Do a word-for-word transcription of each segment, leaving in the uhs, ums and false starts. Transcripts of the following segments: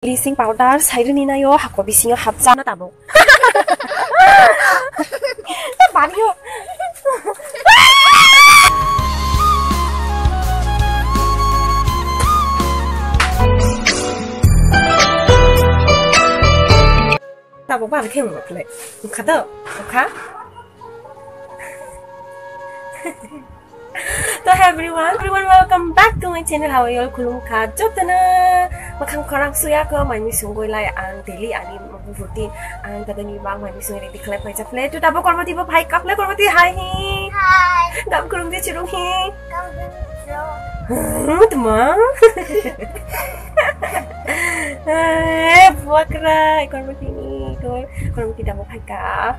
Bleaching powder sairwni naio, hako bisingo hapjak. Na tabuk. Bario. Tabuk bari khe wngkha le. Wngkha to? Wngkha? To hey everyone, everyone, welcome back to my channel. How are you all? Khulumkha jotono. Makhang khorang suya ko mai mi sungoi lai ang daily ani routine. Ang tadani bang mai mi sungoi ready khlai phai chaple. To tabuk Kormoti bo phai kaple, Kormoti hi hi. Hi. Gam khulum di chirung hi. Gam khulum di chirung. Hmm, tuma. Eh, buakra, Kormoti ni, Kor-, Kormoti tabuk phai ka.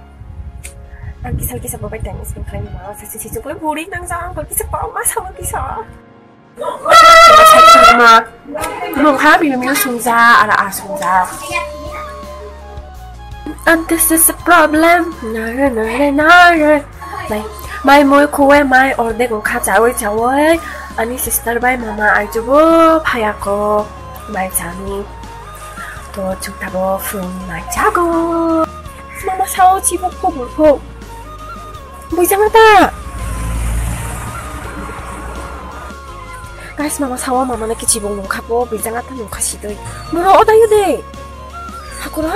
Ang kisa kisa bo bai time spend khlaimani ma, sasi sisi koi buri nang sa, ang kisa pa ma sa kisa. Mokha bini mino sungja, ara a sungja. And this is a problem. Nare, nare, nare. Mai, mai moi khuwe mai ordek wngkha chawi chawi. Ani sister bai mama aijubo phayako mai chani. To chukta bo phung mai chago. Mama sao chibuk phobor pho. Buijang ta. Guys, mama sao mama na kichibung nungkha po, buijang ta nungkha sidoi. Moro odayo de. Hakura?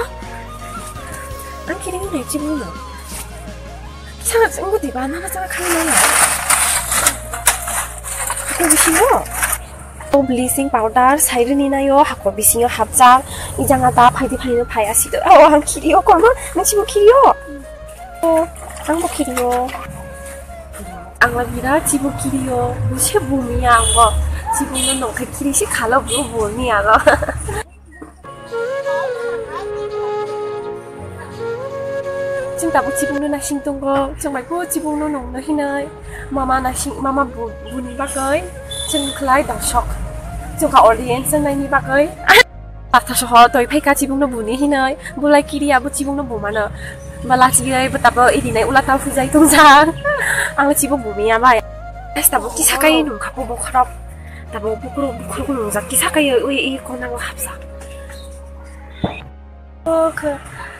Ang kiring ne chibung no. Sa chang ko diba na chang khan na. Ko bisingo. O bleaching powder sairwni naio, hako bisingo hapjak. Ijang ta phaidi phaino phai asito. O ang kirio korma, nang chibung kirio. O, ang bo kirio. Ang la bira chibu kirio. Buse bumi ang bo. Chibu no nong khe kiri se khalo bu bumi ang. Chwng tabuk chibung no nasing tongo. Chwng bai bo chibung no nong no hinai. Mama nasing, mama bu, buni bagwi. Chwng khlai dorsok. Chwng kha audience naini bagwi. Patha soho toi phai ka chibung no buni hinoi, bulai kiri abo chibung no bumano. Ba lachi bai bo tabo irinai ula tau phujai tongjak. Ang chibung bumi ya bai. Es tabo kisa kai nung khapo bokhorok. Tabo bukruk bukruk nungjak kisa kai ui i kona go hapsa. Ok,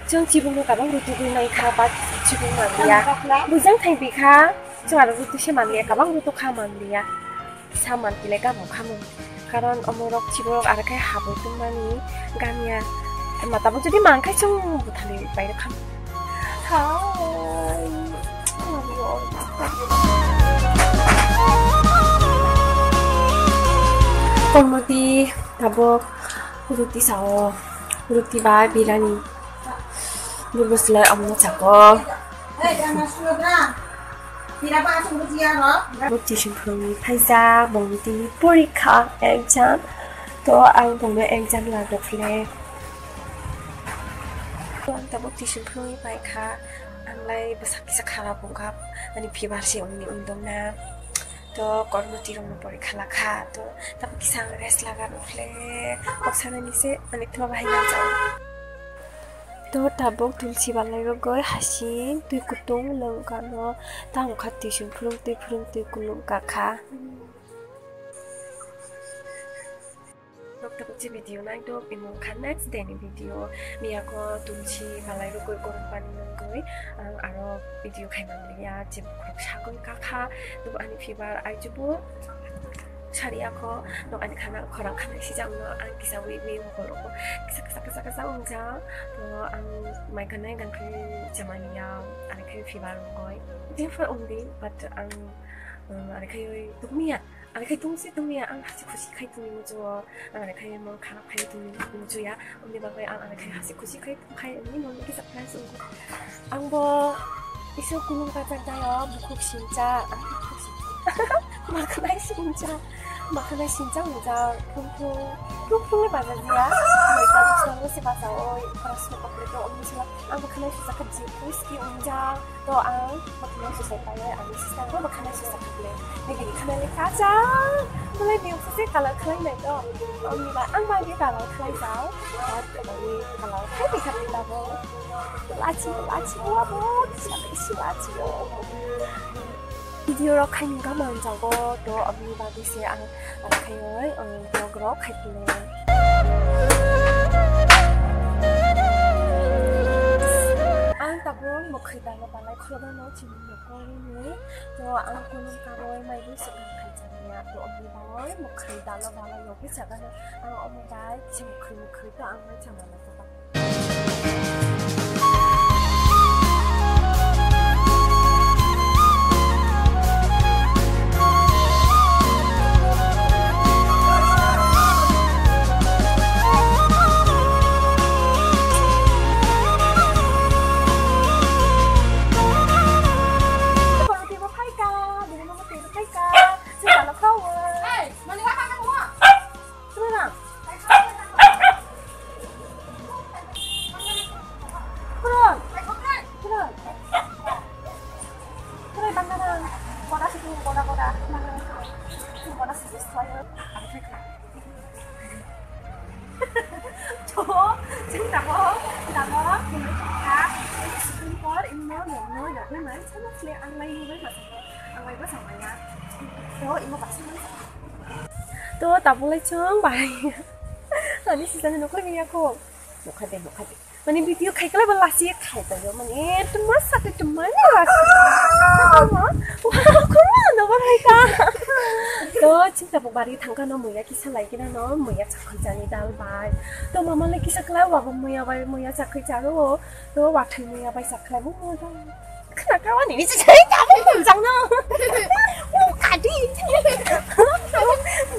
chwng chibung no kabang rutu gwi nai kha ba chibung manliya. Bujang thai bi kha, chwng aro rutu se manliya, kabang rutu kha manliya. Saman kile gamo khamung. Karon omorok chiborok aro khe habwi tongmani gamia. Matabo jodi mankhe chwng bwthali bairok khamung. Hai. Kormoti tabok ruti sao. Ruti bai birani. Burbo slai omno chako. Bo tuition phwrwngwi phaijak, bongni tini porikha exam. To ang bongno exam lagwi phile. To ang tabuk tuition phwrwngwi paikha. Ang lai bwsa kisa kharap wngkha. Ani fever se wngni wngdongna. To Kormoti rokno porikha lakha. To tabuk kisa ang rest laga phile. Kok sanani se ani thuma bahai nang jao. To tabuk tulsi balai rogoi hasing twi kutung lwng kano tamo kha twi sung phulung twi phulung twi kulung kakha. Tok tabuk je video nai tok imo kha next day ni video. Miyako tulsi balai rogoi gorok pani nungoi ang aro video khai manliya je bukrok sagoi kakha. Tabuk ani fever aijubo. Sari ako, nok ani khana khorang khana sijak no ang kisa wi wi mokol rok kisa kisa kisa kisa ungjak. To ang mai kanai dang khai jamani ya, ani khai fever ungoi. Different ungdi, but ang, um, ani khai wi tungmiya, ani khai tungsi tungmiya, ang hasi khusi khai tungmi mujo, ang ani khai mo khana khai tungmi mujo ya. Umni bagwi ang ani khai hasi khusi khai khai ni no kisa price ung. Ang bo isu kulung kajak dayo bukhuk sincha, ang bukhuk sincha. Makhanai sincha, makhanai sincha ungjak, thung thung, thung thung le bajak ya. Mai ta dusna lo se basa oi, paras no kapre to omni sila, ang makhanai sincha kha ji puski ungjak. To ang makhanai susai paile, ani sister bo makhanai susa khaple. Nini khana le kacha. Belai ni se color khlai nai to. Ang ba, ang ba ni color khlai jao. But ani color khai ni khat ni labo. Lachi, lachi bo abo. Isi lachi bo. Video rok khai ni gaman jago. To ani ba ni se ang, ang khai oi, ang vlog rok khai pile. Chini nokol ni to ang kunung karwi mai bwswk ang khaijak ya. To omo bai mwkhwi dalo dalo yogwi chagano ang omo bai chini khwi mwkhwi to ang mai chama na. Hey, mani wah kaka mo. Kurang. Kurang. Kurang. Kurang bangga bang. Koda situ, koda, koda. Koda situ, koda. To, chwng tabuk, tabuk, ha, sukun por, imno, yokno, yokno, nai, chwng, chwng, ang lai, nai, masa, ang lai, masa, maya. To, imo, basa, masa. To, tabuk lai chwng, bai. Ani sisani nokol ni yakho. Nokha de, nokha de. Mani video khai kala ba lasi khai ta yo. Mani tuma sa te tuma ni lasi. Wah, kuma no ba khai ka. To, chwng tabuk bari thang kha no muya kisa lai kina no, muya chakhwi chani dal bai. To, mama lai kisa kala wa bo muya bai, muya chakhwi charo. To, wa thwi muya bai chakhwi bo muya. Khna ka wani ni chai ta bo mung jang no. Kadi.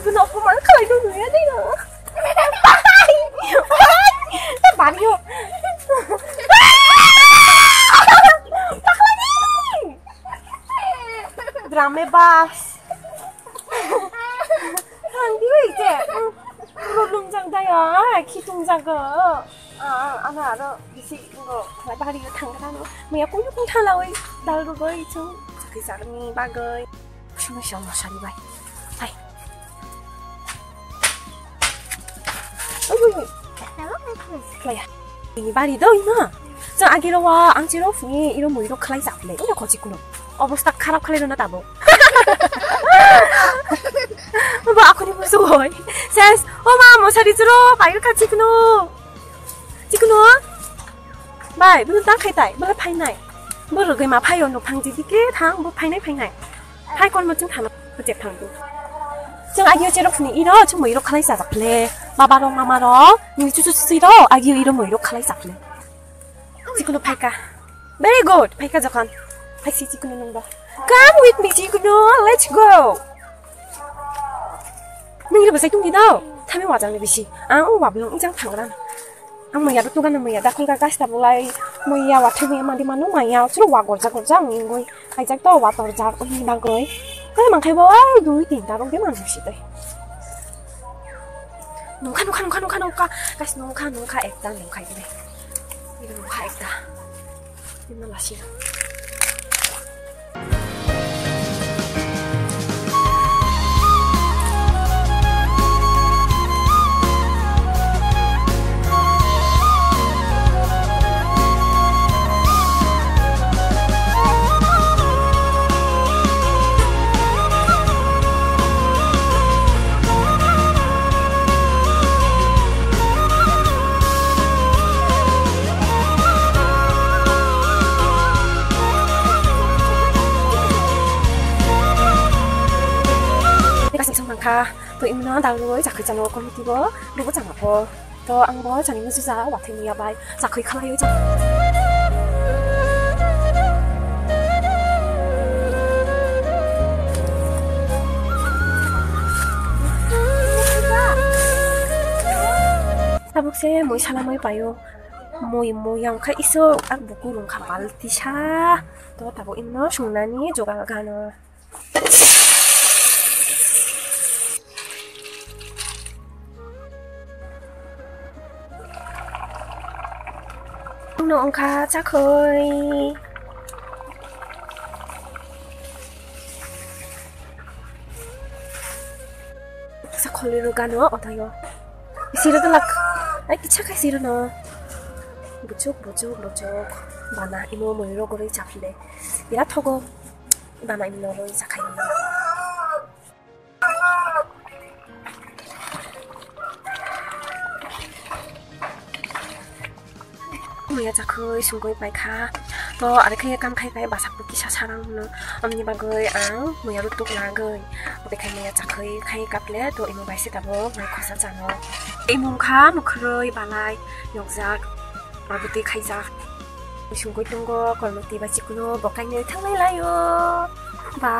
Guno ko man khalai do nuya de no. Bari yo. Drame bas. Thang di oi je. Ro lungjak da ya, khitung jago. Ah, ah, ana aro bisi ngo khlai bahari yo thang kana no. Muya kung kung thala oi dal rugoi chung. Sakhi jarni bagoi. Suma sha mosari bai. Hai. Oi, oi, oi. Khlai ya. Ini bari do ino. Sa agi ro wa ang chiro funi iro mui ro khlai sa phle. Ino khochi kuno. Obosta kharap khlai ro na tabo. Ba akhoni musu hoi. Ses, o ma mosari chiro, pai kha chikno. Chikno. Bai, bu ta khai tai, bu phai nai. Bu rwgwi ma phaio no phang jidi ke thang, bu phai nai phai nai. Hai kon mo chwng thang, bu je phang du. Chwng agio cherok ni iro, chwng mo iro khalai sa phle. Baba ro, mama ro, ni chu chu si ro, agio iro mo iro khalai sa phle. Chikno phaika. Very good. Phaika jokhon. Phaisi chikno nungbo. Come with me, chikno. Let's go. Nung iro bwsai tungdi do. Thami wajang ni bisi. Ang o wablong ijang thangrang. Ang maya do tugan maya da khulga gas ta bulai. Maya wathai maya mandi manu maya. Churo wa gorja gorja ang ingoi. Kaijak to wa torjak uni bagoi. Khe mangkhai bo ai dui tin ta rok de manjak si tei. Nungkha, nungkha, nungkha, nungkha, nungkha. Guys, nungkha, nungkha, ekta nungkha ini. Ini nungkha ekta. Ini lasi. Kasing song mangkha, to imno dal roi chakri chano komiti bo, bobo chama pho. To ang bo chani musu ja, wathai miya bai, chakri khalai ja. Tabuk se moi salamai paio. Moi, moi yang kha iso, ar buku rung kha balti sa. To tabuk imno sungnani joga gano. Nung ongkha chakhoi. Chakhoi rw gano otayo. Siro dalak. Ai kicha khai siro no. Buchuk, buchuk, buchuk. Bana imo moi rw gori chaphile. Ira thogo. Bana imo rw chakhai. Muya chakhoi sungkoi paikha. To are khe kam khai khai bwsak bo kisa sarang hwno. Omni bagwi ang muya rwtuk lagwi. Obekhai muya chakhwi khai kaple to imo bai se tabuk mai khosa chano. Imo wngkha mwkhwrwi balai yokjak. Abotwi khaijak. Sungwi tongo kormoti ba chikunu bo kainwi thanglai laio. Ba.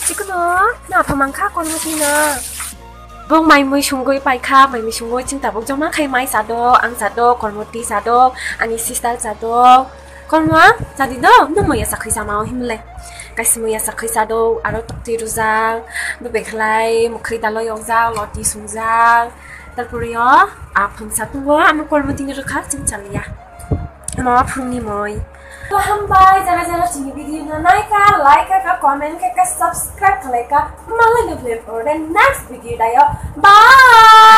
Chikunu, na phamang kha kormoti na. Bong mai mui sungwi paikha, mai mui sungwi chwng tabuk joma khai mai chado, ang chado, kormoti chado, ani sister chado. Korma, chadi do, no muya chakhwi chama o himle. Kaisa muya chakhwi chado, aro tokti rujak, bebek khlai, mwkhwi dalo yokjak, loti sungjak. Tarpore yo, aphang satungo, amo kormoti ni rwkha, chwng chaliya. Amo aphang ni moi. To hambai, jara jara chini video no naikha, like kha, comment kha, subscribe khlai kha. Malai no play for the next video dayo. Bye.